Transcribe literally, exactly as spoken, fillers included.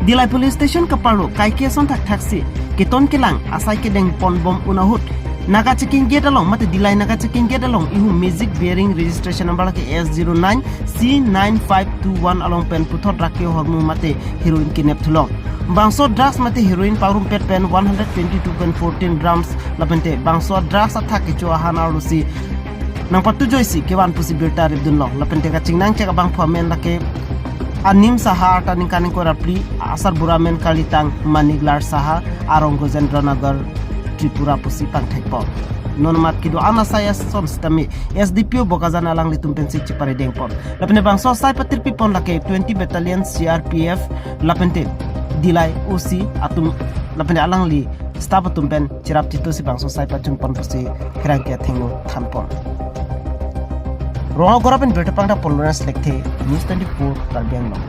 Dillai Police Station kaparlo kaike ason thakthaksi keton kelang asai kedeng ponbom un ahut Naga Checking Gate along mate Dillai Naga Checking Gate along ihum music bearing registration number lake S zero nine C nine five two one along pen puthot rak kehormu mate heroin kinep thulong. Bangso drugs mate heroin pangrumpet pen one hundred twenty-two point fourteen grams lapente bangso drugs athak kecho ahan arlosi nangpatujoisi kevan pusi birta ripdunlong. Lapente kachingnangchek abangphu amen lake Anim Saha, arta ningkan ingkoi ra phli, asarbura amen kalitang Maniklar Saha, arong Gajendra Nagar, Tripura pusi pangthekpo. Non mat kedo-an asai ason sitame S D P O Bokajan alanglitum pensi chipare dengpon. Lapente bangso asai patirpipon lake twenty Battalion C R P F lapente Dillai O C atum lapente alangli staff atum pen cherap chitusi bangso asai pachunpon pusi pherangke athengno thanpon. Rongagora pen birta pangthapon Lawrence Lekthe, News twenty-four Karbi Anglong.